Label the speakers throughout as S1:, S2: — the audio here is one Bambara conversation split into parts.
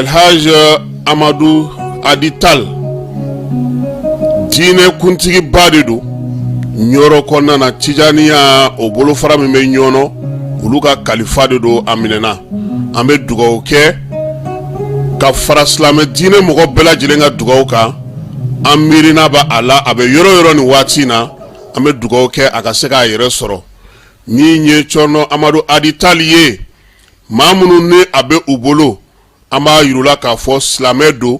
S1: Elhaj Amadu Adi Tal, diinɛ kuntigiba de don Ɲɔrɔ kɔnɔna na, Tijaniya o bolofara min bɛ Ɲɔnɔ, olu ka kalifa de don. A minɛna, an bɛ dugawu kɛ ka fara silamɛ diinɛ mɔgɔ bɛɛ lajɛlen ka dugawu kan. An miirina bɛ a la, a bɛ yɔrɔ yɔrɔ nin waati in na, an bɛ dugawu kɛ a ka se k'a yɛrɛ sɔrɔ. Min ye Cɔrɔnɔ Amadu Adi Tal ye, maa minnu ni a bɛ u bolo, an b'a yir'u la k'a fɔ silamɛ don,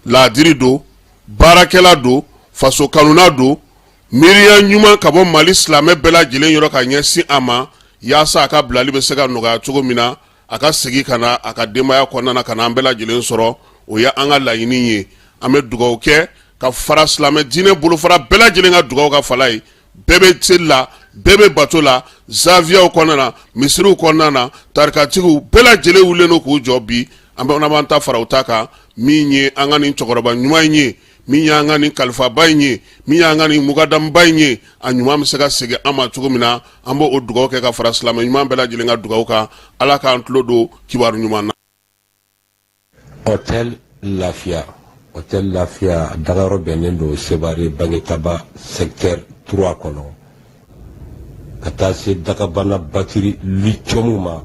S1: laadiri don, baarakɛla don, faso kanuna don, miiriya ɲuman ka bɔ Mali silamɛ bɛɛ lajɛlen yɔrɔ ka ɲɛsin a ma, yaasa a ka bilali bɛ se ka nɔgɔya cogo min na, a ka segin ka na a ka denbaya kɔnɔna na, ka na an bɛɛ lajɛlen sɔrɔ. O ye an ka laɲini ye. An bɛ dugawu kɛ ka fara silamɛ diinɛ bolofara bɛɛ lajɛlen ka dugawu ka fala ye. Bɛɛ bɛ seli la, bɛɛ bɛ bato la, zawiyaw kɔnɔna na, misiriw kɔnɔna na, tarikatigiw bɛɛ lajɛlen wulilen don k'u jɔ bi. An b'an ta fara u ta kan. Min ye an ka nin cɛkɔrɔba ɲuman in ye, min y'an ka nin kalifaba in ye, min y'an ka nin mukadamuba in ye, a ɲuman bɛ se ka segin an ma cogo min na, an b'o dugawu kɛ ka fara silamɛ ɲuman bɛɛ lajɛlen ka dugawu kan. Ala k'an tulo don kibaru ɲuman na.
S2: Hôtel Lafiya, Hôtel Lafiya dagayɔrɔ bɛnnen don Sevare Bangetaba secteur 3 kɔnɔ, ka taa se dagabana batiri lithium ma,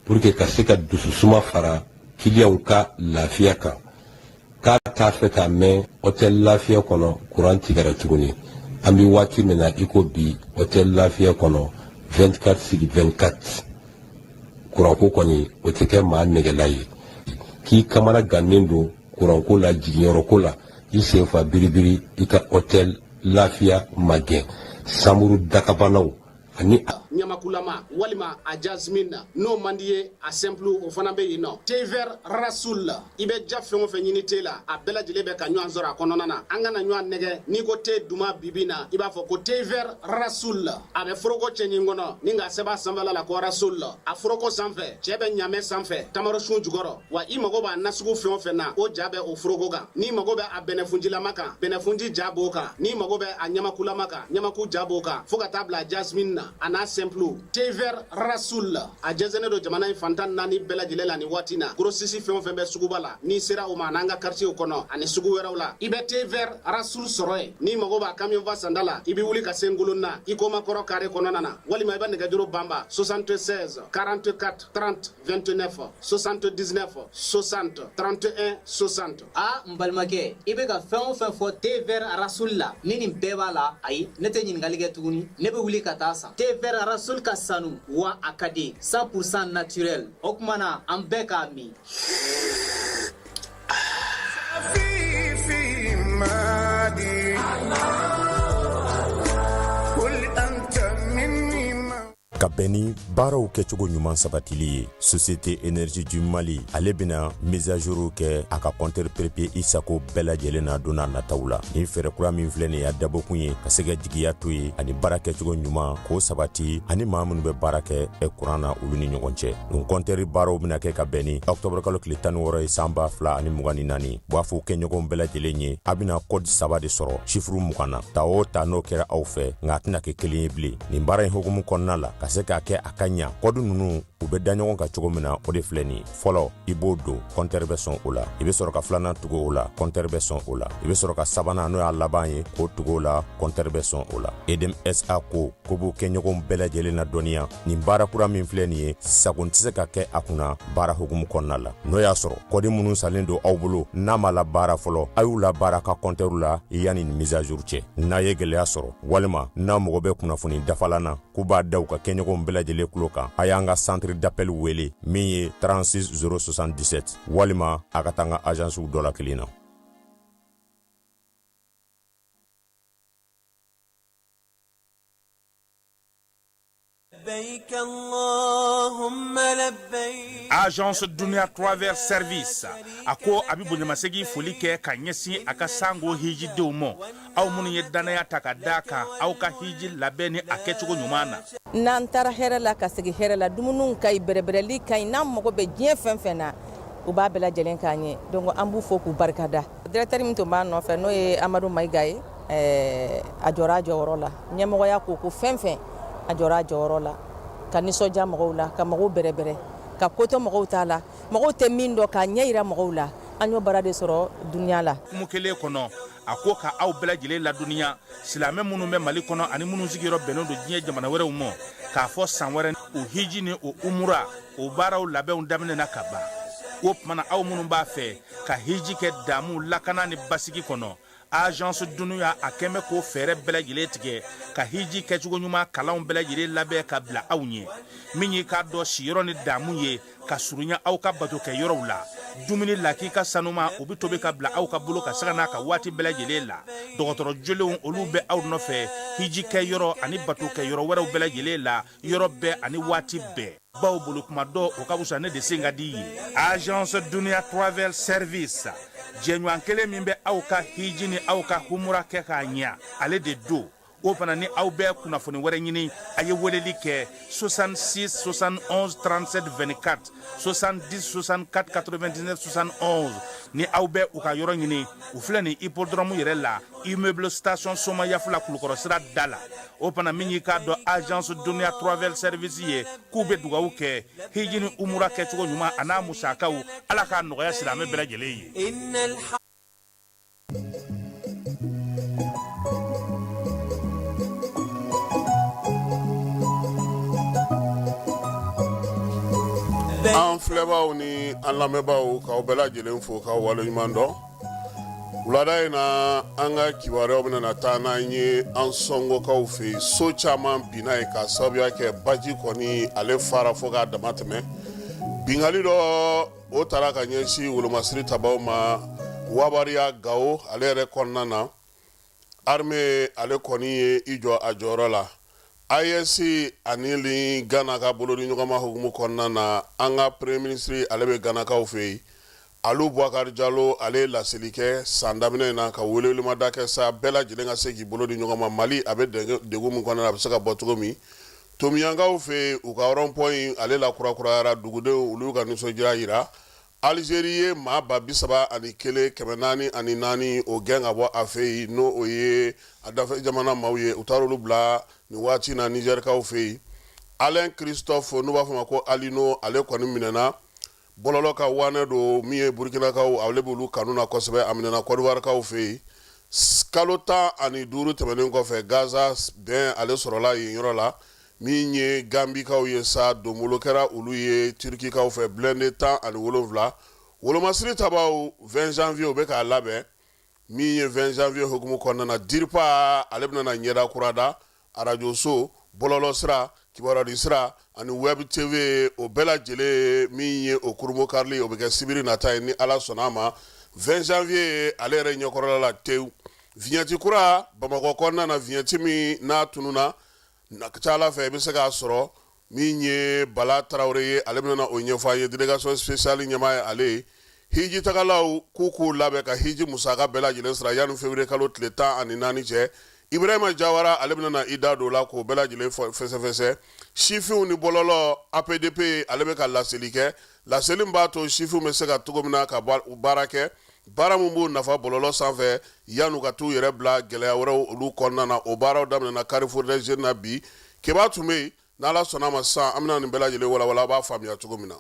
S2: pour que ka se ka dususuma fara kiliyanw ka lafiya kan. K'a t'a fɛ k'a mɛn Hôtel Lafiya kɔnɔ kuran tigɛra tuguni. An bɛ waati min na i ko bi, Hôtel Lafiya kɔnɔ 24 sur 24, kuranko kɔni o tɛ kɛ maa nɛgɛla ye. K'i kamana gannen don kuranko la, jiginyɔrɔko la, i sen fa biribiri, i ka Hôtel Lafiya magɛn samuru dakabanaw ani
S3: ɲamakulama walima a jasmine na. N'o man di ye, a simple o fana bɛ yen nɔ. Thé vert Rasoul, i bɛ ja fɛn o fɛn ɲini te la, a bɛɛ lajɛlen bɛ ka ɲɔgɔn sɔrɔ a kɔnɔna na. An kana ɲɔgɔn nɛgɛ, n'i ko te duman bibi na, i b'a fɔ ko thé vert Rasoul. A bɛ foroko cɛɲi kɔnɔ ni k'a sɛbɛn a sanfɛla la ko Rasoul. A foroko sanfɛ, cɛ bɛ ɲamɛ sanfɛ, tamarosun jukɔrɔ. Wa i mago b'a nasugu fɛn o fɛn na, o ja bɛ o foroko kan. N'i mago bɛ a bɛnɛfunjilama kan, bɛnɛfunji ja b'o kan. N'i mago bɛ a ɲamakulama kan, ɲamaku ja b'o kan, fo ka taa bila jasmine na, a n'a simple. Thé vert Rasoul, a jɛnsɛnnen don jamana in fan 14 bɛɛ lajɛlen la nin waati na. Grossiste fɛn o fɛn bɛ suguba la, n'i sera o ma, an'an ka quartier kɔnɔ ani sugu wɛrɛw la, i bɛ thé vert Rasoul sɔrɔ yen. N'i mago b'a camion fa sanda la, i bɛ wuli ka se Ngolonna Ikoma kɔrɔ carré kɔnɔna na, walima i bɛ nɛgɛjuru banba 76 44 30 29 79 60 31 60.
S4: Aa, n balimakɛ, i bɛ ka fɛn o fɛn fɔ thé vert Rasoul la, ni nin bɛɛ b'a la, ayi, ne tɛ ɲininkali kɛ tuguni, ne bɛ wuli ka taa san. Thé vert Rasoul ka sanu wa a ka di, 100% naturel. O tuma na an bɛɛ k'a min.
S5: Ka bɛn ni baaraw kɛcogo ɲuman sabatili ye, Société Énergie du Mali ale bɛna mise à jour kɛ a ka compteur prépayé i sago bɛɛ lajɛlen na don n'a nataw la. Nin fɛɛrɛ kura min filɛ nin ye, a dabɔkun ye ka se ka jigiya to ye ani baara kɛcogo ɲuman k'o sabati ani maa minnu bɛ baara kɛ kuran na, olu ni ɲɔgɔn cɛ. Nin compteur baaraw bɛna kɛ ka bɛn ni octobre kalo tile 16 ye san 2024. B'a fɔ kɛɲɔgɔnw bɛɛ lajɛlen ye, a bɛna code saba de sɔrɔ chiffre 20 na. Ta o ta, n'o kɛra aw fɛ, nka a tɛna kɛ kelen ye bilen. Nin baara in hukumu kɔnɔna la, ka se k'a kɛ a ka ɲa, kɔdu ninnu u bɛ da ɲɔgɔn kan cogo min na, o de filɛ nin ye. Fɔlɔ, i b'o don, kɔntɛri bɛ sɔn o la. I bɛ sɔrɔ ka filanan tugu o la, kɔntɛri bɛ sɔn o la. I bɛ sɔrɔ ka sabanan, n'o y'a laban ye, k'o tugu o la, kɔntɛri bɛ sɔn o la. Edm SA ko ko b'u kɛɲɔgɔnw bɛɛ lajɛlen na dɔnniya, nin baara kura min filɛ nin ye, sagon tɛ se ka kɛ a kunna baara hukumu kɔnɔna la. N'o y'a sɔrɔ kɔdi minnu salen don aw bolo n'a ma labaara fɔlɔ, a y'u labaara ka kɔntɛriw la yanni nin mise à jour cɛ. N'a ye gɛlɛya sɔrɔ walima n'a mago bɛ kunnafoni dafalan na, k'u b'a da u ka kɛɲɔgɔnw bɛɛ lajɛlen tulo kan, a y'an ka centre d'appel wele min ye 36 077, walima a ka taa an ka agencew dɔ la kelen na.
S6: Agence Dunia Travel Service a ko a bɛ bonyamasegin foli kɛ ka ɲɛsin a ka sango hijidenw ma, aw minnu ye dannaya ta ka da kan aw ka hiji labɛn ni a kɛcogo ɲuman na.
S7: N'an taara hɛrɛ la ka segin hɛrɛ la, dumuniw ka ɲi, bɛrɛbɛrɛli ka ɲi, n'an mago bɛ diɲɛ fɛn fɛn na, u b'a bɛɛ lajɛlen k'an ye. Donc an b'u fo k'u barikada. Directeur min tun b'a nɔfɛ, n'o ye Amadu Mayiga ye, a jɔra a jɔyɔrɔ la. Ɲɛmɔgɔya ko ko fɛn fɛn, a jɔra a jɔyɔrɔ la ka nisɔndiya mɔgɔw la, ka mɔgɔw bɛrɛbɛrɛ, ka ko to mɔgɔw ta la. mɔgɔw tɛ min dɔn k'a ɲɛ yira mɔgɔw la an y'o baara de sɔrɔ dunya la.
S6: Hukumu kelen kɔnɔ, a ko ka aw bɛɛ lajɛlen ladɔnniya, silamɛ minnu bɛ Mali kɔnɔ ani minnu sigiyɔrɔ bɛnnen don diɲɛ jamana wɛrɛw ma, k'a fɔ san wɛrɛ o hiji ni o umura o baaraw labɛnw daminɛna ka ban. O tuma na, aw minnu b'a fɛ ka hiji kɛ damu, lakana ni basigi kɔnɔ, Agence Dunuya a kɛn bɛ k'o fɛɛrɛ bɛɛ lajɛlen tigɛ ka hiji kɛcogo ɲuman kalanw bɛɛ lajɛlen labɛn ka bila aw ɲɛ, min y'i k'a dɔn siyɔrɔ ni damu ye ka surunya aw ka batokɛ yɔrɔw la, dumuni lakika sanuma o bɛ tobi ka bila aw ka bolo ka sanga n'a ka waati bɛɛ lajɛlen la, dɔgɔtɔrɔ jolenw olu bɛ aw nɔfɛ hiji kɛ yɔrɔ ani batokɛ yɔrɔ wɛrɛw bɛɛ lajɛlen la yɔrɔ bɛɛ ani waati bɛɛ. Baw bolo kuma dɔ o ka fisa ne de sen ka di ye. Agence Dunuya Travel Service, jɛɲɔgɔn kelen min bɛ aw ka hiji ni aw ka humura kɛ k'a ɲɛ, ale de don. O fana ni aw bɛ kunnafoni wɛrɛ ɲini, a ye weleli kɛ 66 71 37 24, 70 64 99 71. Ni aw bɛ u ka yɔrɔ ɲini, u filɛ nin hippodrome yɛrɛ la, immeuble station Somayafula, Kulukɔrɔ sira da la. O fana min y'i k'a dɔn agence Dunuya Travel Service ye, k'u bɛ dugawu kɛ hiji ni umura kɛcogo ɲuman a n'a musakaw, Ala k'a nɔgɔya silamɛ bɛɛ lajɛlen ye.
S1: An filɛbaaw ni an lamɛnbaaw, k'aw bɛɛ lajɛlen fo k'aw waleɲuman dɔn. Wulada in na, an ka kibaruyaw bɛna taa n'an ye an sɔngokaw fɛ yen. So caman binna yen k'a sababuya kɛ baji kɔni ale fara fo k'a dama tɛmɛ. Binkanni dɔ o taara ka ɲɛsin wolomasiri tabaw ma Wabariya Gawo ale yɛrɛ kɔnɔna na. Armée ale kɔni ye i jɔ a jɔyɔrɔ la. AES ani ni Gana ka bolodi ɲɔgɔnma hukumu kɔnɔna na, an ka premier ministre ale bɛ Ganakaw fɛ yen. Alu Bubakari Jalo ale ye laseli kɛ san daminɛ in na ka welewelemada kɛ sa bɛɛ lajɛlen ka se k'i bolo di ɲɔgɔn ma, Mali a bɛ degun min kɔnɔna na, a bɛ se ka bɔ cogo min. Tomiyankaw fɛ yen, u ka rond-point ale lakurakurayara, dugudenw olu ka nisɔndiya jira. Alizeri ye maa 31,404 o gɛn ka bɔ a fɛ yen, n'o o ye a dafɛ jamana maaw ye. U taara olu bila nin waati na Nizɛrikaw fɛ yen. Alain Christophe, n'u b'a fɔ ma ko Alino, ale kɔni minɛna. Bɔlɔlɔ ka wanɛ don min ye Burukinakaw, ale b'olu kanu na kosɛbɛ. A minɛna Kɔdiwarikaw fɛ yen. Kalo 15 tɛmɛnen kɔfɛ, Gaza bɛn ale sɔrɔla yen yɔrɔ la. Min ye Gambikaw ye sa, donbolo kɛra olu ye Turikikaw fɛ, blindé 17. Wolomasiri tabaw 20 janvier u bɛ k'a labɛn. Min ye 20 janvier hukumu kɔnɔna na, DIRPA ale bɛna na ɲɛda kura da arajoso, bɔlɔlɔ sira, kibaruyadi sira ani web tv, o bɛɛ lajɛlen. Min ye o kurunbonkarili, o bɛ kɛ sibiri nata ye ni Ala sɔnna a ma, 20 janvier ale yɛrɛ ɲɛkɔrɔla la tewu. Vignette kura Bamakɔ kɔnɔna na, vignette min n'a tununna, a ka ca Ala fɛ i bɛ se k'a sɔrɔ. Min ye Bala Tarawele ye, ale bɛna o ɲɛfɔ an ye, délégation spéciale ɲɛmaa ye ale ye. Hiji tagalaw k'u labɛn ka hiji musaka bɛɛ lajɛlen sara yanni février kalo tile 14 cɛ. Ibrahima Jawara ale bɛna na i da don o la k'o bɛɛ lajɛlen fɛsɛfɛsɛ. Sifinw ni bɔlɔlɔ, APDP ale bɛ ka laseli kɛ, laseli min b'a to sifinw bɛ se ka cogo min na ka baara kɛ, baara min b'u nafa bɔlɔlɔ sanfɛ, yan'u ka t'u yɛrɛ bila gɛlɛya wɛrɛw olu kɔnɔna na. O baaraw daminɛna Carrefour des Jeunes na bi. Keba tun bɛ yen. N'Ala sɔnna a ma sisan, an bɛna nin bɛɛ lajɛlen walawala aw b'a faamuya cogo min na.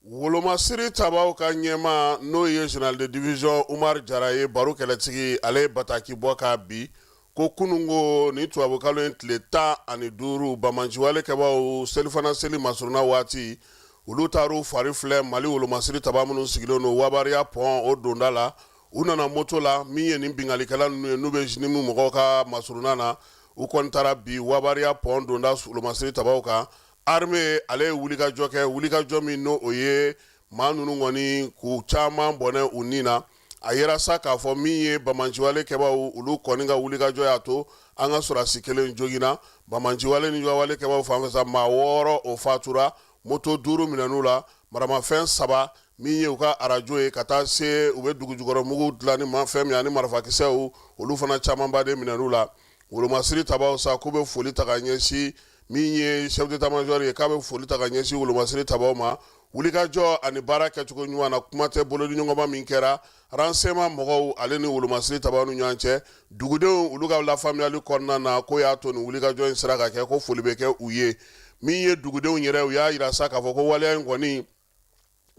S1: Wolomasiri tabaw ka ɲɛmaa, n'o ye général de division Umar Jara ye, baro kɛlɛtigi, ale ye bataki bɔ k'a bi ko kununko ni tubabukalo in tile 15, banbaanciwale kɛbaaw selifana seli masurunna waati, olu taar'u fari filɛ Mali wolomasiri taba minnu sigilen don Wabariya pont o donda la. U nana moto la. Min ye nin binkannikɛla ninnu ye, n'u bɛ JNIM mɔgɔw ka masurunna na, u kɔni taara bi Wabariya pont donda wolomasiri tabaw kan. Armée ale ye wulikajɔ kɛ, wulikajɔ min n'o o ye maa ninnu kɔni k'u caman bɔnɛ u ni na. A yera sa k'a fɔ min ye banbaanciwale kɛbaaw, olu kɔni ka wulikajɔ y'a to an ka sɔrɔdasi kelen joginna. Banbaanciwale ni wale kɛbaaw fanfɛ sa, maa 6 o fatura, moto 5 minɛn'u la, maramafɛn 3, min ye u ka arajo ye, ka taa se u bɛ dugujukɔrɔmugu dilan ni fɛn min ani marifakisɛw, olu fana camanba de minɛn'u la. Wolomasiri tabaw sa k'u bɛ foli ta ka ɲɛsin Min ye chef d'état major ye, k'a bɛ foli ta ka ɲɛsin wolomasiri tabaw ma wulikajɔ ani baara kɛcogo ɲuman na. Kuma tɛ bolodiɲɔgɔnma min kɛra renseignement mɔgɔw ale ni wolomasiri tabaw ni ɲɔgɔn cɛ, dugudenw olu ka lafaamuyali kɔnɔna na, ko y'a to nin wulikajɔ in sera ka kɛ, ko foli bɛ kɛ u ye. Min ye dugudenw yɛrɛ, u y'a jira sa k'a fɔ ko waleya in kɔni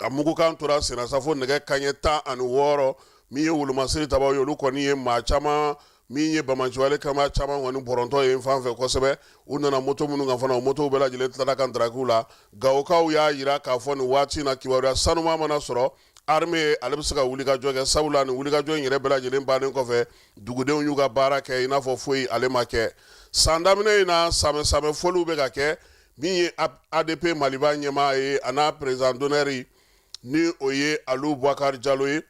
S1: a mugukan tora senna sa fo nɛgɛ kanɲɛ 16. Min ye wolomasiri tabaw ye, olu kɔni ye maa caman min ye banbaanciwale kɛbaa caman kɔni bɔrɔntɔ ye fan fɛ kosɛbɛ. U nana moto minnu kan fana, o motow bɛɛ lajɛlen tilala ka ntaraki la. Gawokaw y'a jira k'a fɔ nin waati in na, kibaruya sanuma mana sɔrɔ, armée ale bɛ se ka wulikajɔ kɛ, sabula nin wulikajɔ in yɛrɛ bɛɛ lajɛlen bannen kɔfɛ, dugudenw y'u ka baara kɛ i n'a fɔ foyi ale ma kɛ. San daminɛ in na, samɛ samɛ foliw bɛ ka kɛ. Min ye ADP Maliba ɲɛmaa ye, a n'a président d'honneur, ni o ye Alu Bubakari Jalo ye,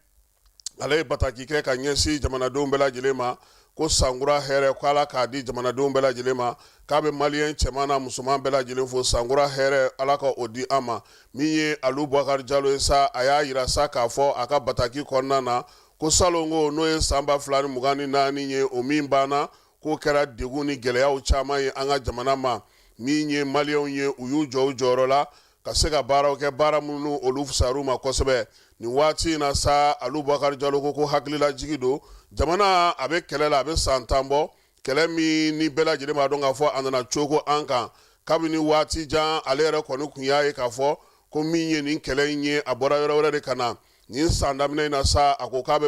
S1: ale ye bataki kɛ ka ɲɛsin jamanadenw bɛɛ lajɛlen ma ko sankura hɛrɛ, ko Ala k'a di jamanadenw bɛɛ lajɛlen ma, k'a bɛ maliyɛn cɛman n'a musoman bɛɛ lajɛlen fo, sankura hɛrɛ, Ala ka o di an ma. Min ye Alu Bubakari Jalo ye sa, a y'a jira sa k'a fɔ a ka bataki kɔnɔna na ko salongo, n'o ye san 2024 ye, o min banna, k'o kɛra degun ni gɛlɛyaw caman ye an ka jamana ma. Min ye maliyɛnw ye, u y'u jɔ u jɔyɔrɔ la ka se ka baaraw kɛ, baara minnu olu fisayar'u ma kosɛbɛ. Nin waati in na sa, Alu Bubakari Jalo ko hakililajigi don, jamana a bɛ kɛlɛ la, a bɛ san 10 bɔ, kɛlɛ min ni bɛɛ lajɛlen b'a dɔn k'a fɔ a nana cogo an kan kabini waati jan. Ale yɛrɛ kɔni tun y'a ye k'a fɔ ko min ye nin kɛlɛ in ye, a bɔra yɔrɔ wɛrɛ de ka na. Nin san daminɛ in na sa, a ko k'a bɛ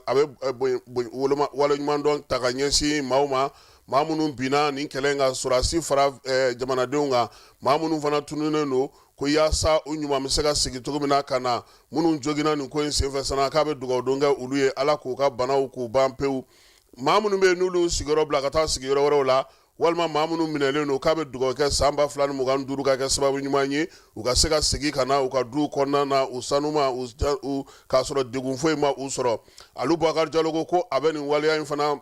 S1: a bɛ waleɲumandɔn ta ka ɲɛsin maaw ma, maa minnu binna nin kɛlɛ in kan, sɔrɔdasi fara jamanadenw kan, maa minnu fana tununnen don, ko yaasa u ɲuman bɛ se ka segin cogo min na ka na. Minnu joginna nin ko in senfɛ sana, k'a bɛ dugawu don kɛ olu ye, Ala k'u ka banaw k'u ban pewu. Maa minnu bɛ yen n'olu sigiyɔrɔ bila ka taa sigiyɔrɔ wɛrɛw la, walima maa minnu minɛlen don, k'a bɛ dugawu kɛ san 2025 ka kɛ sababu ɲuman ye, u ka se ka segin ka na u ka duw kɔnɔna na u sanuma, u k'a sɔrɔ degun foyi ma u sɔrɔ. Alu Bubakari Jalo ko a bɛ nin waleya in fana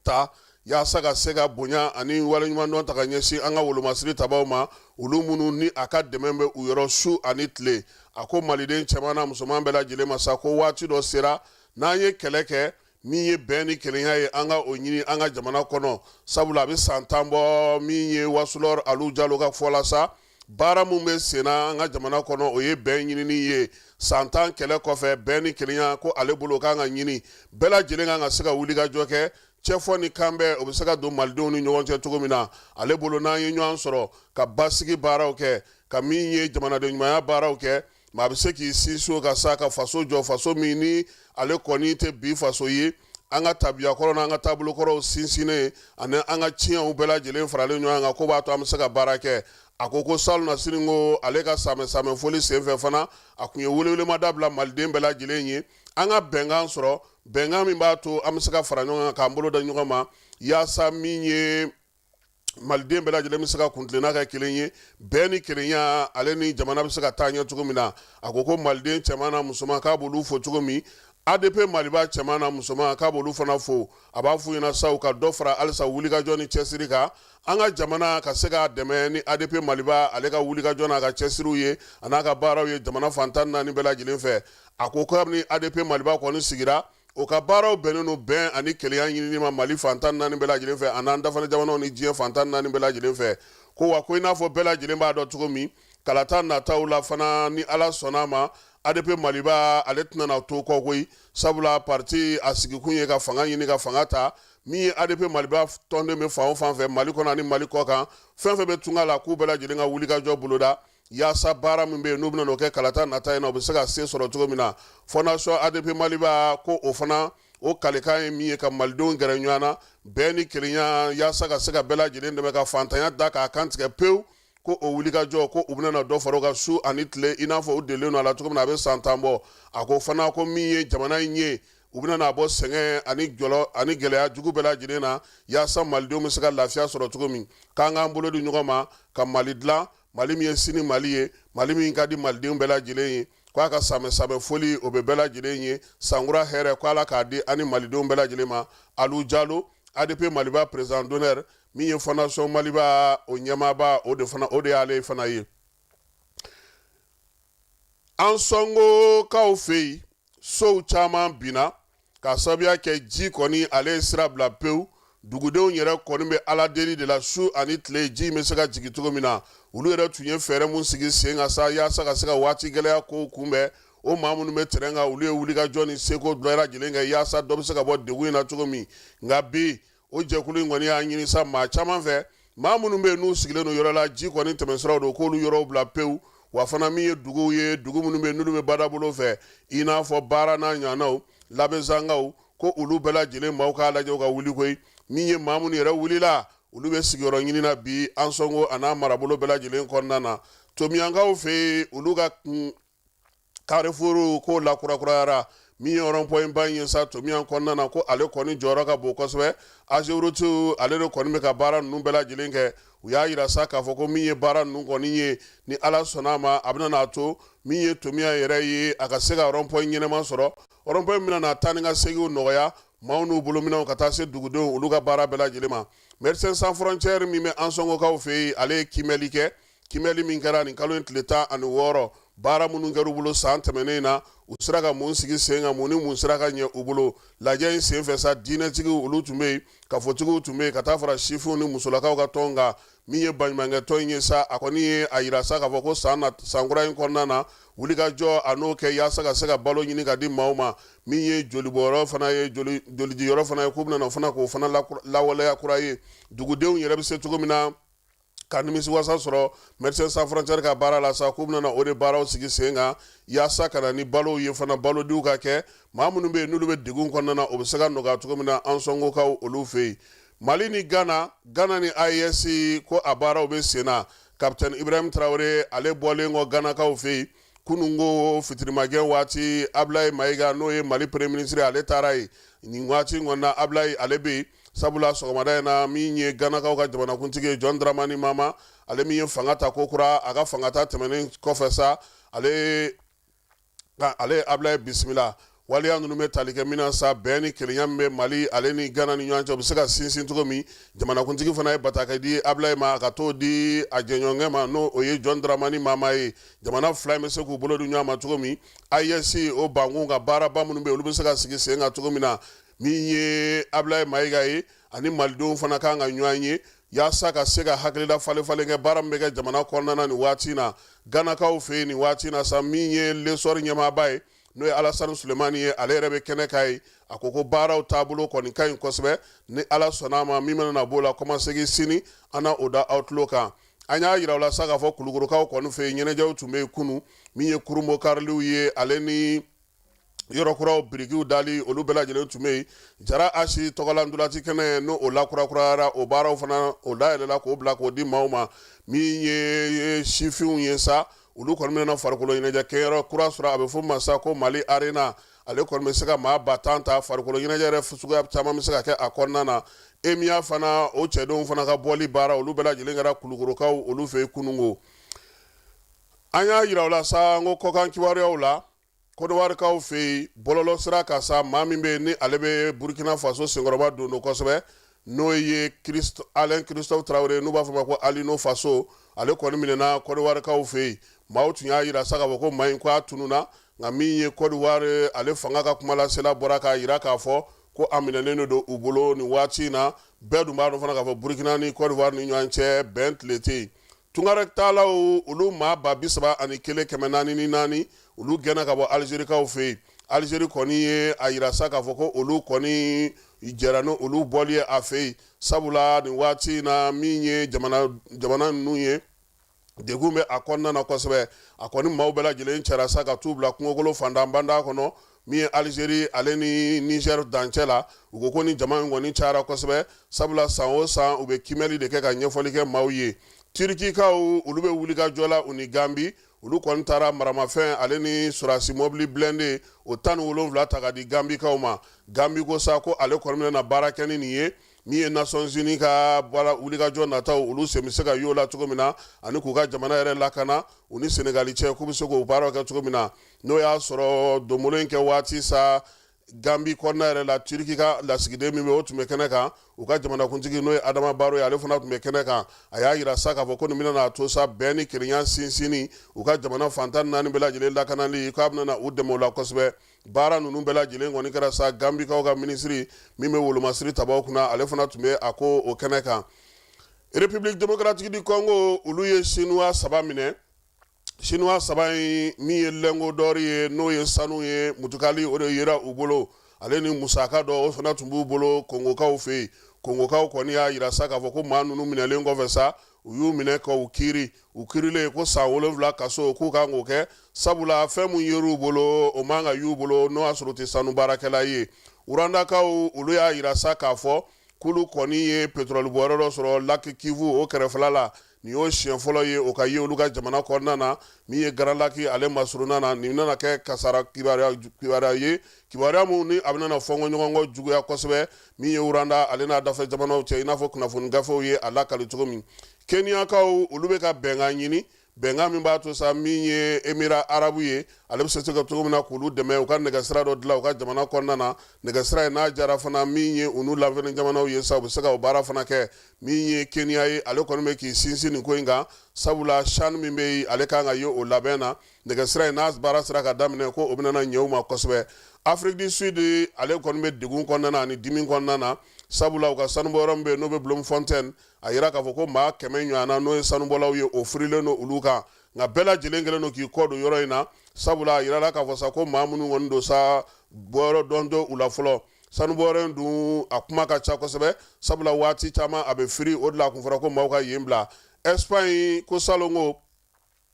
S1: ta yaasa ka se ka bonya ani waleɲumandɔn ta ka ɲɛsin an ka wolomasiri tabaw ma, olu minnu ni a ka dɛmɛ bɛ u yɔrɔ su ani tile. A ko maliden cɛman n'a musoman bɛɛ lajɛlen ma sa ko waati dɔ sera, n'an ye kɛlɛ kɛ, min ye bɛn ni kelenya ye, an ka o ɲini an ka jamana kɔnɔ, sabula a bɛ san 10 bɔ. Min ye Wasulɔ Alu Jalo ka fɔ la sa, baara min bɛ senna an ka jamana kɔnɔ, o ye bɛn ɲinini ye. San 10 kɛlɛ kɔfɛ, bɛn ni kelenya, ko ale bolo kan ka ɲini, bɛɛ lajɛlen kan ka se ka wulikajɔ kɛ, cɛfɔ ni kanbɛn, o bɛ se ka don malidenw ni ɲɔgɔn cɛ cogo min na. Ale bolo, n'an ye ɲɔgɔn sɔrɔ ka basigi baaraw kɛ, ka min ye jamanaden ɲumanya baaraw kɛ, maa bɛ se k'i sinsin o kan sa ka faso jɔ, faso min ni ale kɔni tɛ bi faso ye, an ka tabiya kɔrɔ n'an ka taabolo kɔrɔw sinsinnen ani an ka tiɲɛw bɛɛ lajɛlen faralen ɲɔgɔn kan, ko b'a to an bɛ se ka baara kɛ. A ko ko salonnasini ko ale ka samɛ samɛ foli senfɛ fana, a tun ye welewelemada bila maliden bɛɛ lajɛlen ye, an ka bɛnkan sɔrɔ, bɛnkan min b'a to an bɛ se ka fara ɲɔgɔn kan, k'an bolo da ɲɔgɔn ma, yaasa min ye maliden bɛɛ lajɛlen bɛ se ka kuntilenna kɛ kelen ye, bɛn ni kelenya ale ni jamana bɛ se ka taa ɲɛ cogo min na. A ko ko maliden cɛman n'a musoman, k'a b'olu fo cogo min, ADP Maliba cɛman n'a musoman, k'a b'olu fana fo. A b'a f'u ɲɛna sa u ka dɔ fara halisa wulikajɔ ni cɛsiri kan, an ka jamana ka se k'a dɛmɛ ni ADP Maliba ale ka wulikajɔ n'a ka cɛsiriw ye, a n'a ka baaraw ye jamana fan 14 bɛɛ lajɛlen fɛ. A ko kabini ADP Maliba kɔni sigira, o ka baaraw bɛnnen don bɛn ani kelenya ɲinini ma Mali fan 14 bɛɛ lajɛlen fɛ, an'an dafalen jamanaw ni diɲɛ fan 14 bɛɛ lajɛlen fɛ. Ko wa ko i n'a fɔ bɛɛ lajɛlen b'a dɔn cogo min, kalata nataw la fana, ni Ala sɔnna a ma, ADP Maliba ale tɛna na to kɔ koyi, sabula parti a sigikun ye ka fanga ɲini, ka fanga ta. Min ye ADP Maliba tɔnden bɛ fan o fan fɛ Mali kɔnɔ ani Mali kɔ kan, fɛn fɛn bɛ tunga la, k'u bɛɛ lajɛlen ka wulikajɔ boloda yaasa baara min bɛ yen n'u bɛna n'o kɛ kalata nata in na, u bɛ se ka se sɔrɔ cogo min na. Fondation ADP Maliba ko o fana o kalikan ye min ye ka malidenw gɛrɛ ɲɔgɔn na, bɛn ni kelenya, yaasa ka se ka bɛɛ lajɛlen dɛmɛ ka fantanya da k'a kantigɛ pewu, ko o wulikajɔ, ko u bɛna na dɔ fara o kan su ani tile, i n'a fɔ u delilen don a la cogo min na, a bɛ san 10 bɔ. A ko fana ko min ye jamana in ye, u bɛna n'a bɔ sɛgɛn ani jɔlɔ ani gɛlɛya jugu bɛɛ lajɛlen na, yaasa malidenw bɛ se ka lafiya sɔrɔ cogo min, k'an k'an bolo di ɲɔgɔn ma ka Mali dilan, Mali min ye sini Mali ye, Mali min ka di malidenw bɛɛ lajɛlen ye. Ko a ka samɛ samɛ foli, o bɛ bɛɛ lajɛlen ye. Sankura hɛrɛ, ko Ala k'a di ani malidenw bɛɛ lajɛlen ma. Alu Jalo, ADP Maliba président d'honneur, min ye fondation Maliba o ɲɛmaaba, o de fana o de y'ale fana ye. Ansɔngokaw fɛ yen, sow caman binna k'a sababuya kɛ ji kɔni ale ye sira bila pewu. Dugudenw yɛrɛ kɔni bɛ Ala deli de la su ani tile, ji in bɛ se ka jigin cogo min na. Olu yɛrɛ tun ye fɛɛrɛ mun sigi sen kan sa yaasa ka se ka waati gɛlɛya kow kunbɛn, o maa minnu bɛ terrain kan, olu ye wulikajɔ ni seko bɛɛ lajɛlen kɛ yaasa dɔ bɛ se ka bɔ degun in na cogo min. Nka bi, o jɛkulu in kɔni y'a ɲini sa maa caman fɛ, maa minnu bɛ yen n'u sigilen don yɔrɔ la, ji kɔni tɛmɛsiraw don, k'olu yɔrɔw bila pewu. Wa fana min ye duguw ye, dugu minnu bɛ yen n'olu bɛ badabolo fɛ, i n'a fɔ Baara n'a ɲɔgɔnnaw, Labezankaw, ko olu bɛɛ lajɛlen maaw k'a lajɛ u ka wuli koyi. Min ye maa minnu yɛrɛ wulila, olu bɛ sigiyɔrɔ ɲini na bi Ansɔngo a n'a marabolo bɛɛ lajɛlen kɔnɔna na. Tomiyankaw fɛ yen, olu ka Carrefour ko lakurakurayara. Min ye rond-point ba in ye sa Tomiyan kɔnɔna na, ko ale kɔni jɔyɔrɔ ka bon kosɛbɛ. Ageroute ale de kɔni bɛ ka baara ninnu bɛɛ lajɛlen kɛ. U y'a jira sa k'a fɔ ko min ye baara ninnu kɔni ye, ni Ala sɔnna a ma, a bɛna n'a to min ye Tomiyan yɛrɛ ye, a ka se ka rond-point ɲɛnama sɔrɔ, rond-point bɛna na taa ni ka seginw nɔgɔya maaw n'u bolominɛnw ka taa se dugudenw olu ka baara bɛɛ lajɛlen ma. Médecins Sans Frontières min bɛ Ansɔngokaw fɛ yen, ale ye kiimɛli kɛ. Kiimɛli min kɛra nin kalo in tile 16, baara minnu kɛra u bolo san tɛmɛnen na, u sera ka mun sigi sen kan, mun ni mun sera ka ɲɛ u bolo. Lajɛ in senfɛ sa, diinɛtigiw olu tun bɛ yen, kafotigiw tun bɛ yen, ka taa fara sifinw ni musolakaw ka tɔn kan. Min ye baɲumankɛtɔn in ye sa, a kɔni ye a jira sa k'a fɔ ko san sankura in kɔnɔna na, wulikajɔ a n'o kɛ yaasa ka se ka balo ɲini ka di maaw ma. Min ye jolibɔyɔrɔ fana ye, jolidiyɔrɔ fana ye, k'u bɛna fana k'o fana lawaleya kura ye, dugudenw yɛrɛ bɛ se cogo min na ka nimisiwasa sɔrɔ Médecins Sans Frontières ka baara la sa, k'u bɛna o de baaraw sigi sen kan yaasa ka na ni balow ye fana, balodiw ka kɛ maa minnu bɛ yen n'olu bɛ degun kɔnɔna na, o bɛ se ka nɔgɔya cogo min na Ansɔngokaw olu fɛ yen. Mali ni Ghana, Ghana ni AES, ko a baaraw bɛ sen na. Capitaine Ibrahim Traoré, ale bɔlen kɔ Ghanakaw fɛ yen kunun ko fitirimagɛn waati, Ablaye Mayiga, n'o ye Mali premier ministre, ale taara yen. Nin waati in kɔni na, Ablaye ale bɛ yen, sabula sɔgɔmada in na, min ye Ghanakaw ka jamanakuntigi ye, John Dramani Mahama, ale min ye fanga ta ko kura, a ka fanga ta tɛmɛnen kɔfɛ sa, ale ale Ablaye bisimila. Waleya ninnu bɛ tali kɛ min na sa, bɛn ni kelenya min bɛ Mali ale ni Ghana ni ɲɔgɔn cɛ, o bɛ se ka sinsin cogo min. Jamanakuntigi fana ye bataki di Ablaye ma, a ka t'o di a jɛɲɔgɔnkɛ ma, n'o o ye John Dramani Mahama ye. Jamana fila in bɛ se k'u bolo di ɲɔgɔn ma cogo min, AES o bankun ka baaraba minnu bɛ yen, olu bɛ se ka sigi sen kan cogo min na. Min ye Ablaye Mayiga ye, ani malidenw fana kan ka ɲɔgɔn ye yaasa ka se ka hakilila falen falen kɛ baara min bɛ kɛ jamana kɔnɔna na nin waati in na. Ghanakaw fɛ yen nin waati in na sa, min ye L'Essor ɲɛmaaba ye, n'o ye Alasani Sulemani ye, ale yɛrɛ bɛ kɛnɛ kan yen. A ko ko baaraw taabolo kɔni ka ɲi kosɛbɛ. Ni Ala sɔnna a ma, min mana na b'o la kɔmasegin sini, an na o da aw tulo kan. An y'a jira u la sa k'a fɔ Kulukorokaw kɔni fɛ yen, ɲɛnajɛw tun bɛ yen kunun. Min ye kurunbonkariliw ye, ale ni yɔrɔ kuraw birikiw dali, olu bɛɛ lajɛlen tun bɛ yen. Jara Asi tɔgɔla ntolaci kɛnɛ, n'o o lakurakurayara, o baaraw fana o dayɛlɛla k'o bila k'o di maaw ma. Min ye sifinw ye sa, olu kɔni bɛna farikolo ɲɛnajɛ kɛyɔrɔ kura sɔrɔ, a bɛ fɔ ma sa ko Mali Arena. Ale kɔni bɛ se ka maa 10,000 ta. Farikolo ɲɛnajɛ yɛrɛ suguya caman bɛ se ka kɛ a kɔnɔna na. Emiya fana, o cɛdenw fana ka bɔli baara, olu bɛɛ lajɛlen kɛra Kulukorokaw olu fɛ yen kununko. An y'a jira u la sa, n ko kɔkan kibaruyaw la, Kɔdiwarikaw fɛ yen, bɔlɔlɔ sira kan sa, maa min bɛ yen ni ale bɛ Burukina Faso senkɔrɔba don don kosɛbɛ, n'o ye Alain Christophe Traoré, n'u b'a fɔ a ma ko Alino Faso, ale kɔni minɛna Kɔdiwarikaw fɛ yen. Maaw tun y'a jira sa k'a fɔ ko maa in ko a tununna, nka min ye Kɔdiwari ale fanga ka kumalasela bɔra k'a jira k'a fɔ ko a minɛnen de don u bolo nin waati in na. Bɛɛ dun b'a dɔn fana k'a fɔ Burukina ni Kɔdiwari ni ɲɔgɔn cɛ, bɛn tile tɛ yen. Tunkarakɛtaalaw olu maa 31,404, olu gɛnna ka bɔ Alizerikaw fɛ yen. Alizeri kɔni ye a jira sa k'a fɔ ko olu kɔni jɛra ni olu bɔli ye a fɛ yen, sabula nin waati in na, min ye jamana ninnu ye, degun bɛ a kɔnɔna na kosɛbɛ. A kɔni maaw bɛɛ lajɛlen cɛra sa ka t'u bila kungokolo fantan banda kɔnɔ, min ye Alizeri ale ni Nizɛri dancɛ la. U ko ko ni jama in kɔni cayara kosɛbɛ, sabula san o san u bɛ kiimɛli de kɛ ka ɲɛfɔli kɛ maaw ye. Turikikaw olu bɛ wulikajɔ la u ni Gambi. Olu kɔni taara maramafɛn ale ni sɔrɔdasi mɔbili blindé o 17 ta ka di Gambikaw ma. Gambi ko sa ko ale kɔni bɛna baara kɛ ni nin ye, min ye Nations Unies ka baara wulikajɔ nataw, olu sen bɛ se ka y'o la cogo min na, ani k'u ka jamana yɛrɛ lakana u ni Senegali cɛ, k'u bɛ se k'o baaraw kɛ cogo min na. N'o y'a sɔrɔ donbolo in kɛ waati sa. Gambi kɔnɔna yɛrɛ la, Turiki ka lasigiden min bɛ, o tun bɛ kɛnɛ kan. U ka jamanakuntigi, n'o ye Adama Baro ye, ale fana tun bɛ kɛnɛ kan. A y'a jira sa k'a fɔ ko nin bɛna n'a to sa bɛn ni kelenya sinsinni, u ka jamana fan 14 bɛɛ lajɛlen lakanali, k'a bɛna u dɛmɛ o la kosɛbɛ. Baara ninnu bɛɛ lajɛlen kɔni kɛra sa, Gambikaw ka minisiri min bɛ wolomasiri tabaw kunna, ale fana tun bɛ a ko o kɛnɛ kan. République démocratique du Congo, olu ye Sinuwa saba minɛ. Sinuwa saba in, min ye lingot d'or ye, n'o ye sanu ye mutukali, o de yera u bolo, ale ni musaka dɔ, o fana tun b'u bolo Kongokaw fɛ yen. Kongokaw kɔni y'a jira sa k'a fɔ ko maa ninnu minɛlen kɔfɛ sa, u y'u minɛ k'u kiiri. U kiirilen ko san 7 kaso k'u kan k'o kɛ, sabula fɛn min yer'u bolo, o man ka y'u bolo, n'o y'a sɔrɔ u tɛ sanu baarakɛla ye. Rwandakaw, olu y'a jira sa k'a fɔ k'olu kɔni ye pétrole bɔyɔrɔ dɔ sɔrɔ Lac Kivu, o kɛrɛfɛla la. Nin y'o siɲɛ fɔlɔ ye o ka ye olu ka jamana kɔnɔna na, min ye Grands Lacs ale masurunna na. Nin nana kɛ kasara kibaruya ye, kibaruya min ni a bɛna fɔnkɔɲɔgɔnkɔ juguya kosɛbɛ min ye Rwanda ale n'a dafɛ jamanaw cɛ, i n'a fɔ kunnafoni gafew ye a lakali cogo min. Keniyakaw, olu bɛ ka bɛnkan ɲini, bɛnkan min b'a to sa min ye Émirats arabes ye, ale bɛ se ka cogo min na k'olu dɛmɛ u ka nɛgɛsira dɔ dilan u ka jamana kɔnɔna na. Nɛgɛsira in n'a jara fana, min ye u n'u lamini jamanaw ye sa, u bɛ se ka o baara fana kɛ. Min ye Kenya ye, ale kɔni bɛ k'i sinsin nin ko in kan, sabula CHAN min bɛ yen, ale kan ka ye o labɛn na. Nɛgɛsira in n'a baara sera ka daminɛ, ko o bɛna ɲɛ u ma kosɛbɛ. Afrique du Sud, ale kɔni bɛ degun kɔnɔna na ani dimi kɔnɔna na, sabula u ka sanubɔyɔrɔ min bɛ yen, n'o bɛ Bloemfontein, a yira k'a fɔ ko maa 100 ɲɔgɔnna, n'o ye sanubɔlaw ye, o firilen don olu kan. Nka bɛɛ lajɛlen kɛlen don k'i kɔ don yɔrɔ in na, sabula a yirala k'a fɔ sa ko maa minnu kɔni don sa, bɔyɔrɔ dɔn tɛ u la fɔlɔ. Sanubɔyɔrɔ in dun, a kuma ka ca kosɛbɛ, sabula waati caman a bɛ firi. O de la a kun fɔra ko maaw ka yen bila. Espagne ko salon ko,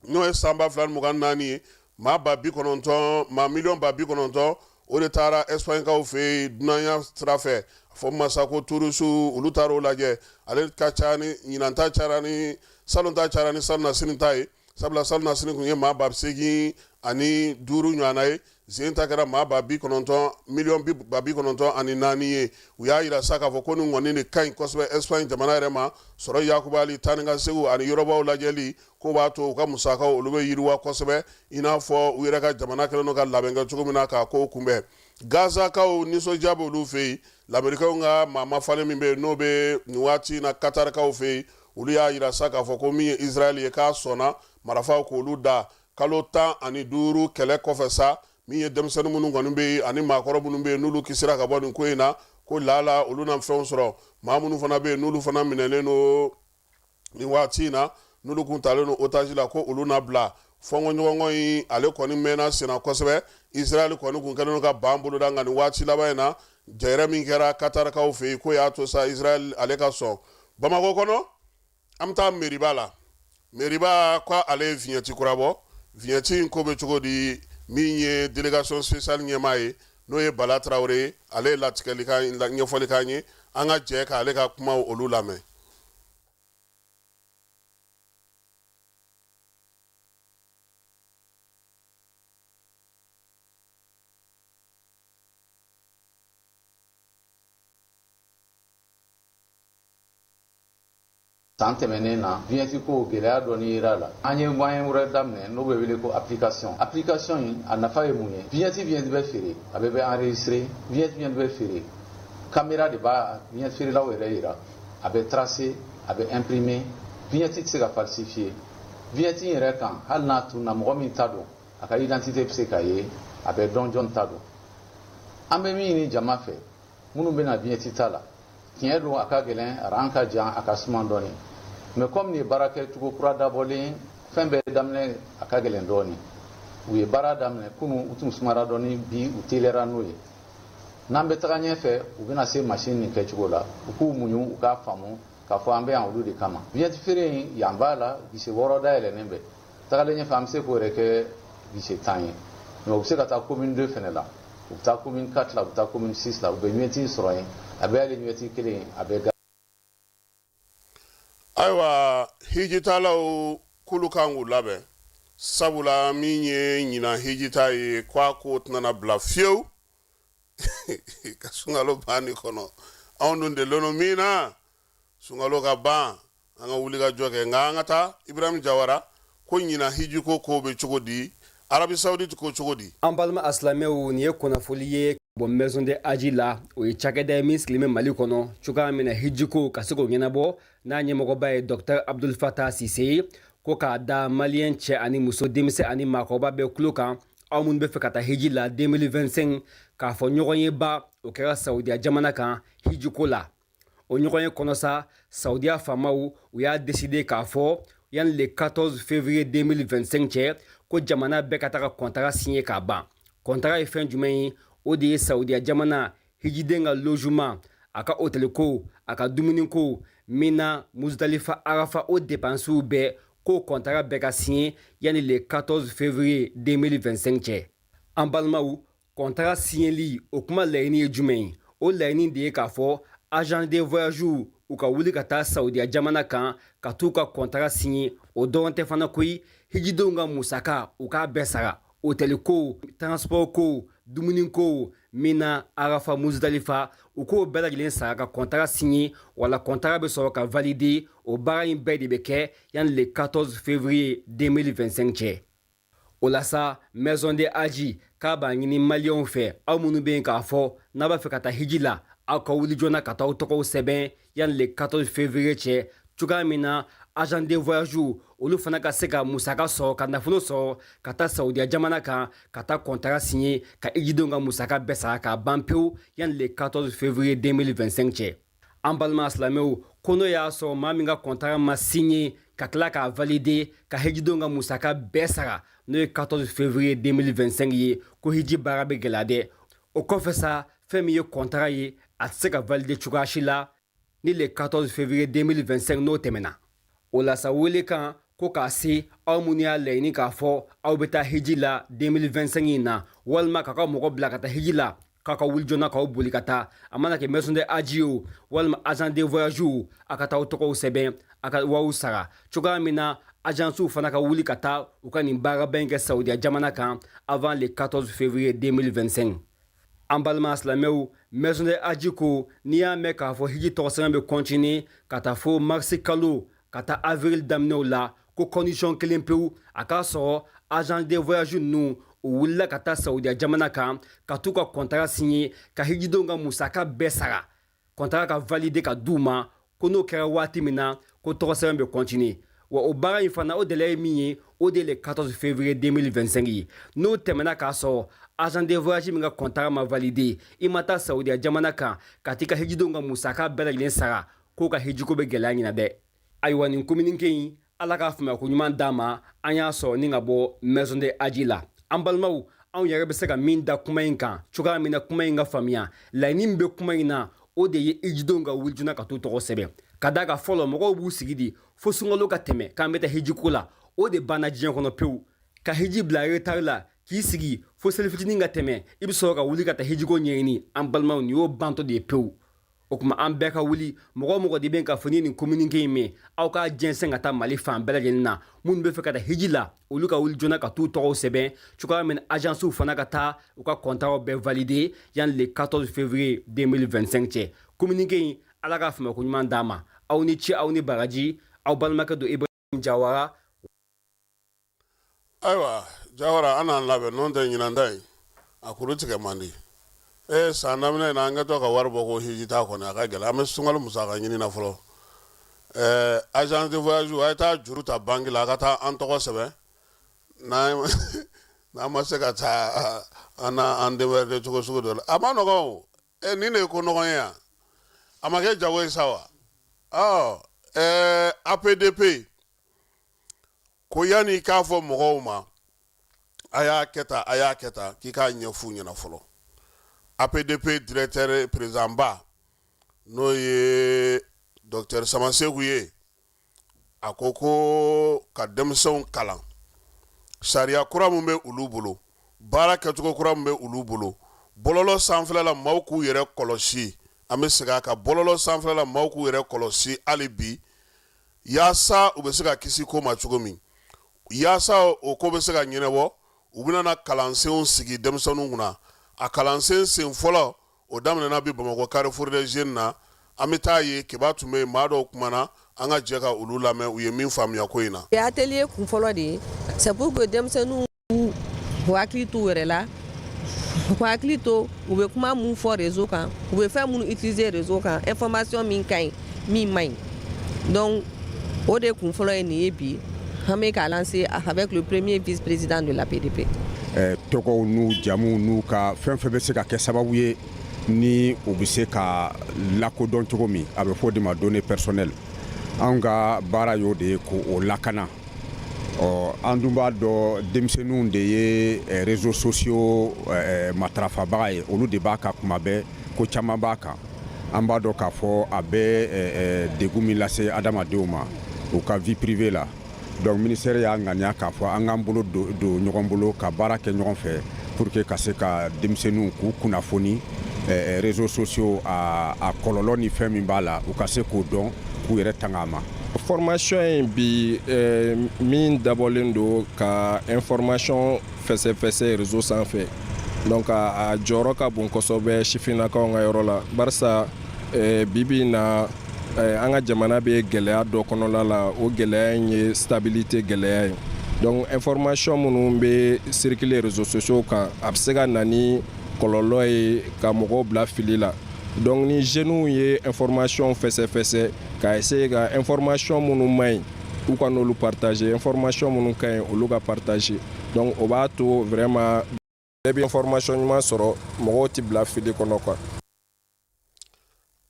S1: n'o ye san 2024 ye, maa 90,000, maa 90,000,000, o de taara Espagnekaw fɛ yen dunanya sira fɛ, a fɔ masa ko touristes, olu taara o lajɛ. Ale ka ca ni ɲinan ta cayara ni salon ta cayara ni salonnasini ta ye, sabula salonnasini tun ye maa 85,000 ɲɔgɔnna ye. Zen ta kɛra maa 90,000, 94,000,000 ye. U y'a jira sa k'a fɔ ko nin kɔni de ka ɲi kosɛbɛ Espagne jamana yɛrɛ ma. Sɔrɔ yakubali, taa ni ka seginw ani yɔrɔbaw lajɛli, ko b'a to u ka musakaw olu bɛ yiriwa kosɛbɛ, i n'a fɔ u yɛrɛ ka jamana kɛlen don ka labɛn kɛ cogo min na k'a ko kunbɛn. Gazakaw, nisɔndiya bɛ olu fɛ yen. Lamerikaw ka maa mafalen min bɛ yen, n'o bɛ nin waati in na Katarikaw fɛ yen, olu y'a jira sa k'a fɔ ko min ye Israël ye, k'a sɔnna marifaw k'olu da kalo 15 kɛlɛ kɔfɛ sa. Min ye denmisɛnnin minnu kɔni bɛ yen ani maakɔrɔ minnu bɛ yen, n'olu kisira ka bɔ nin ko in na, ko laala olu na fɛnw sɔrɔ. Maa minnu fana bɛ yen, n'olu fana minɛlen don nin waati in na, n'olu kun talen don otage la, ko olu na bila. Fɔnkɔɲɔgɔnkɔ in, ale kɔni mɛnna senna kosɛbɛ. Israël kɔni kun kɛlen don ka ban boloda, nka nin waati laban in na, jɛyɛrɛ min kɛra Katarikaw fɛ yen, ko y'a to sa Israël ale ka sɔn. Bamakɔ kɔnɔ, an bɛ taa meriba la. Meriba ko ale ye vignette kura bɔ. Vignette in ko bɛ cogo di? Min ye délégation spéciale ɲɛmaa ye, n'o ye Bala Tarawele ye, ale ye latigɛli kan ɲɛfɔli k'an ye. An ka jɛ k'ale ka kumaw olu lamɛn.
S8: San tɛmɛnen na, vignette ko gɛlɛya dɔɔni yera la. An ye moyen wɛrɛ daminɛ n'o bɛ wele ko application. Application in, a nafa ye mun ye? Vignette vignette bɛ feere, a bɛ bɛ enregistrer. Vignette vignette bɛ feere, caméra de b'a vignette feerelaw yɛrɛ yira, a bɛ tracer, a bɛ imprimer. Vignette tɛ se ka falsifier. Vignette in yɛrɛ kan, hali n'a tununa, mɔgɔ min ta don, a ka identité bɛ se ka ye, a bɛ dɔn jɔn ta don. An bɛ min ɲini jama fɛ, minnu bɛna vignette ta la, tiɲɛ don a ka gɛlɛn, rang ka jan, a ka suma dɔɔni, mais comme nin ye baara kɛcogo kura dabɔlen, fɛn bɛɛ daminɛ a ka gɛlɛn dɔɔni. U ye baara daminɛ kunu, u tun sumara dɔɔni, bi u teliyara n'o ye. N'an bɛ taga ɲɛfɛ, u bɛna se machine nin kɛcogo la. U k'u muɲu, u k'a faamu k'a fɔ an bɛ yan olu de kama. Vignette feere in, yan b'a la, guichet 6 dayɛlɛnnen bɛ. Tagalen ɲɛfɛ, an bɛ se k'o yɛrɛ kɛ guichet 10 ye, mais u bɛ se ka taa commune 2 fɛnɛ la, u bɛ taa commune 4 la, u bɛ taa commune 6 la, u bɛ vignette sɔrɔ yen. A bɛ hali vignette kelen ye, a bɛ.
S1: Ayiwa, hijitalaw k'olu kan k'u labɛn, sabula min ye ɲinan hijita ye, ko a ko tɛna bila fiyewu ka sunkalo banni kɔnɔ. Anw dun delilen don min na, sunkalo ka ban, an ka wuli ka jɔ kɛ. Nka an ka taa Ibrahim Jawara ko ɲinan hijiko ko bɛ cogo di? Arabie Saoudite ko cogo di?
S9: An balima asilamɛw, nin ye kunnafoli ye bɔ Maison de Hadji la. O ye cakɛda ye min sigilen bɛ Mali kɔnɔ cogoya min na hijiko ka se k'o ɲɛnabɔ, n'a ɲɛmɔgɔba ye Docteur Abdul Fatah Sise ye. Ko k'a da maliyɛn cɛ ani muso, denmisɛn ani maakɔrɔba bɛɛ tulo kan, aw minnu bɛ fɛ ka taa hiji la 2025, k'a fɔ ɲɔgɔnyeba o kɛra Saudiya jamana kan hijiko la. O ɲɔgɔnye kɔnɔ sa, Saudiya faamaw u y'a décider k'a fɔ yanni le 14 février 2025 cɛ, ko jamana bɛɛ ka taga kɔntara signer k'a ban. Kɔntara ye fɛn jumɛn ye? O de ye Saudiya jamana hijiden ka logement, a ka hôtel ko, a ka dumuni ko, Mina, Muzdalifa, Arafa, o dépenses bɛɛ, k'o kɔntara bɛɛ ka signer yanni le 14 février 2025 cɛ. An balimaw, kɔntara siɲɛli o kuma laɲini ye jumɛn ye? O laɲini de ye k'a fɔ agent de voyage u ka wuli ka taa Saudiya jamana kan ka t'u ka kɔntara siɲe. O dɔrɔn tɛ fana koyi, hijidenw ka musaka u k'a bɛɛ sara, hôtel ko, transport ko, dumuni ko, Mina, Arafa, Muzdalifa, u k'o bɛɛ lajɛlen sara ka kɔntara siɲe, wala kɔntara bɛ sɔrɔ ka valider. O baara in bɛɛ de bɛ kɛ yanni le 14 février 2025 cɛ. O la sa, Maison de Hadji k'a b'a ɲini maliyɛnw fɛ, aw minnu bɛ yen k'a fɔ n'a b'a fɛ ka taa hiji la, aw ka wuli joona ka taa aw tɔgɔw sɛbɛn yanni le 14 février cɛ, cogoya min na agent de voyage olu fana ka se ka musaka sɔrɔ, ka nafolo sɔrɔ ka taa Saudiya jamana kan ka taa kɔntara signer, ka hijidenw ka musaka bɛɛ sara k'a ban pewu yanni le 14 février 2025 cɛ. An balima silamɛw, ko n'o y'a sɔrɔ maa min ka kɔntara ma signer ka tila k'a valider, ka hijidenw ka musaka bɛɛ sara, n'o ye 14 février 2025 ye, ko hiji baara bɛ gɛlɛya dɛ. O kɔfɛ sa, fɛn min ye kɔntara ye, a tɛ se ka valider cogoya si la ni le 14 février 2025 n'o tɛmɛna. O la sa, welekan ko k'a se aw minnu y'a laɲini k'a fɔ aw bɛ taa hiji la 2025 in na, walima k'a ka mɔgɔ bila ka taa hiji la, k'a ka wuli joona k'aw boli ka taa, a mana kɛ maison de hadji o walima agent de voyage o, a ka taa aw tɔgɔw sɛbɛn, a ka wariw sara, cogoya min na agencew fana ka wuli ka taa u ka nin baaraba in kɛ Saudiya jamana kan avant le 14 février 2025. An balima silamɛw, maison de hadji ko n'i y'a mɛn k'a fɔ hiji tɔgɔsɛbɛn bɛ continuer ka taa fo marisi kalo ka taa avril daminɛw la, ko condition kelen pewu, a k'a sɔrɔ agent de voyage ninnu u wulila ka taa Saudiya jamana kan ka t'u ka kɔntara signer, ka hijidenw ka musaka bɛɛ sara, kɔntara ka valider ka d'u ma. Ko n'o kɛra waati min na, ko tɔgɔsɛbɛn bɛ continuer. Wa o baara in fana, o délai ye min ye, o de le 14 février 2025 ye. N'o tɛmɛna k'a sɔrɔ agent de voyage min ka kɔntara ma valider, i ma taa Saudiya jamana kan ka t'i ka hijidenw ka musaka bɛɛ lajɛlen sara, k'o ka hijiko bɛ gɛlɛya ɲina dɛ. Ayiwa, nin communiqué in, Ala k'a faamuya ko ɲuman d'an ma. An y'a sɔrɔ ni ka bɔ maison de hadji la. An balimaw, anw yɛrɛ bɛ se ka min da kuma in kan cogoya min na kuma in ka faamuya, laɲini min bɛ kuma in na, o de ye hijidenw ka wuli joona ka t'u tɔgɔ sɛbɛn, ka d'a kan fɔlɔ mɔgɔw b'u sigi di fo sunkalo ka tɛmɛ k'an bɛ taa hijiko la. O de banna diɲɛ kɔnɔ pewu, ka hiji bila retard la, k'i sigi fo seli fitinin ka tɛmɛ, i bɛ sɔrɔ ka wuli ka taa hijiko ɲɛɲini. An balimaw, nin y'o bantɔ de ye pewu. O tuma an bɛɛ ka wuli. Mɔgɔ o mɔgɔ de bɛ k'a fɔ ni nin communiqué in mɛn, aw k'a jɛnsɛn ka taa Mali fan bɛɛ lajɛlen na. Minnu bɛ fɛ ka taa hiji la, olu ka wuli joona ka t'u tɔgɔw sɛbɛn, cogoya min agencew fana ka taa u ka kɔntaraw bɛɛ valider yanni le 14 février 2025 cɛ. Communiqué in, Ala k'a faamuya ko ɲuman d'an ma. Aw ni ce, aw ni baraji. Aw balimakɛ don, Ibrahim Jawara.
S1: Ayiwa Jawara, an n'an labɛn n'o tɛ ɲinan ta in a kuru tigɛ man di. Ee, san daminɛ in na an kɛtɔ ka wari bɔ ko hiji ta kɔni, a ka gɛlɛn. An bɛ sunkalo musaka ɲini na fɔlɔ. Ɛɛ, agence de voyage, a ye taa juru ta banque la, a ka taa an tɔgɔ sɛbɛn. N'an ma se ka taa, an na an démerder cogo sugu dɔ la. A ma nɔgɔn o. E, nin de ye ko nɔgɔn ye yan, a ma kɛ jago ye sa wa? Ɔ ɛɛ, APDP ko yanni i k'a fɔ mɔgɔw ma a y'a kɛ tan, a y'a kɛ tan, k'i k'a ɲɛf'u ɲɛna fɔlɔ. APDP directeur président ba, n'o ye docteur Samaseku ye, a ko ko ka denmisɛnw kalan sariya kura min bɛ olu bolo, baara kɛcogo kura min bɛ olu bolo bɔlɔlɔ sanfɛla la, maaw k'u yɛrɛ kɔlɔsi. An bɛ segin a kan, bɔlɔlɔ sanfɛla la, maaw k'u yɛrɛ kɔlɔsi hali bi, yaasa u bɛ se ka kisi ko ma cogo min, yaasa o ko bɛ se ka ɲɛnabɔ. U bɛna na kalansenw sigi denmisɛnninw kunna. A kalansen sen fɔlɔ, o daminɛna bi Bamakɔ Carrefour des Jeunes na. An bɛ taa yen, Keba tun bɛ yen, maa dɔw kumana, an ka jɛ ka olu lamɛn, u ye min faamuya ko in na.
S7: O ye atelier kun fɔlɔ de ye. C'est pour que denmisɛnninw U hakili t'u yɛrɛ la, u hakili to u bɛ kuma mun fɔ réseau kan, u bɛ fɛn minnu utiliser réseau kan, information min ka ɲi, min man ɲi. Donc o de kun fɔlɔ ye nin ye bi an bɛ k'a lancer avec le premier vice-président de l'APDP.
S10: Tɔgɔw n'u jamuw n'u ka fɛn fɛn bɛ se ka kɛ sababu ye ni u bɛ se ka lakodɔn cogo min, a bɛ fɔ o de ma données personnelles. Anw ka baara y'o de ye, k'o lakana. Ɔ, an dun b'a dɔn, denmisɛnninw de ye réseaux sociaux matarafabaga ye, olu de b'a kan kuma bɛɛ, ko caman b'a kan. An b'a dɔn k'a fɔ a bɛ degun min lase adamadenw ma u ka vie privée la. Donc ministère y'a ŋaniya k'a fɔ an k'an bolo don ɲɔgɔn bolo ka baara kɛ ɲɔgɔn fɛ pour que ka se ka denmisɛnninw k'u kunnafoni réseaux sociaux a kɔlɔlɔ ni fɛn min b'a la, u ka se k'o dɔn, k'u yɛrɛ tanga a ma.
S11: Formation in bi min dabɔlen don ka information fɛsɛfɛsɛ réseau sanfɛ, donc a jɔyɔrɔ ka bon kosɛbɛ sifinnakaw ka yɔrɔ la, barisa bi bi in na, an ka jamana bɛ gɛlɛya dɔ kɔnɔla la. O gɛlɛya in ye stabilité gɛlɛya ye. Donc information minnu bɛ circuler réseaux sociaux kan, a bɛ se ka na ni kɔlɔlɔ ye ka mɔgɔw bila fili la. Donc ni jeunes ye information fɛsɛfɛsɛ ka essayer ka information minnu man ɲi, u ka n'olu partager, information minnu ka ɲi, olu ka partager, donc o b'a to vraiment bɛɛ bɛ information ɲuman sɔrɔ, mɔgɔw tɛ bila fili kɔnɔ quoi.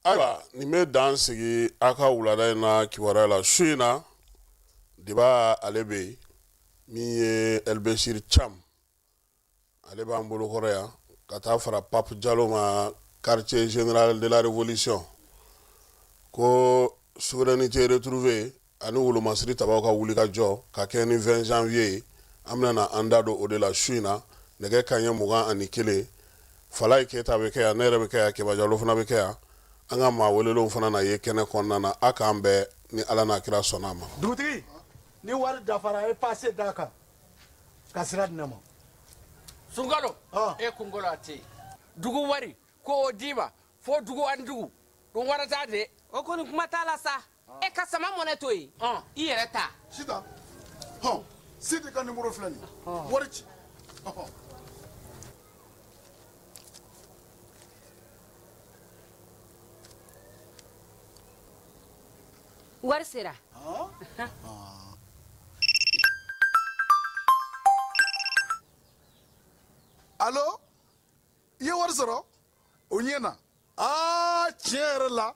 S1: Ayiwa, nin bɛ dan sigi a ka wulada in na kibaruya la. Su in na, débat ale bɛ yen, min ye Elbesir Cham, ale b'an bolokɔrɔ yan ka taa fara Pape Jalo ma, quartier général de la révolution, ko souveraineté retrouvée ani wolomasiri tabaw ka wuli ka jɔ ka kɛ ni 20 janvier ye. An bɛna na an da don o de la su in na nɛgɛ kanɲɛ 21. Falaye Keyita bɛ kɛ yan, ne yɛrɛ bɛ kɛ yan, Keba Jalo fana bɛ kɛ yan, an ka maa welelenw fana na ye kɛnɛ kɔnɔna na. A k'an bɛn ni Ala n'a kira sɔnna a ma.
S12: Dugutigi, ni wari dafara, e pase d'a kan ka sira di ne ma.
S13: Sunkalo, e kunkolo a tɛ yen. Dugu wari ko o d'i ma fo dugu ani dugu dun warata de.
S7: O kɔni, kuma t'a la sa. E ka sama mɔnɛ to yen, i yɛrɛ ta.
S12: Sitan, hɔn, Sidi ka nimoro filɛ nin ye, wari ci.
S7: Wari sera.
S12: Alo, i ye wari sɔrɔ, o ɲɛna. Aa, tiɲɛ yɛrɛ la.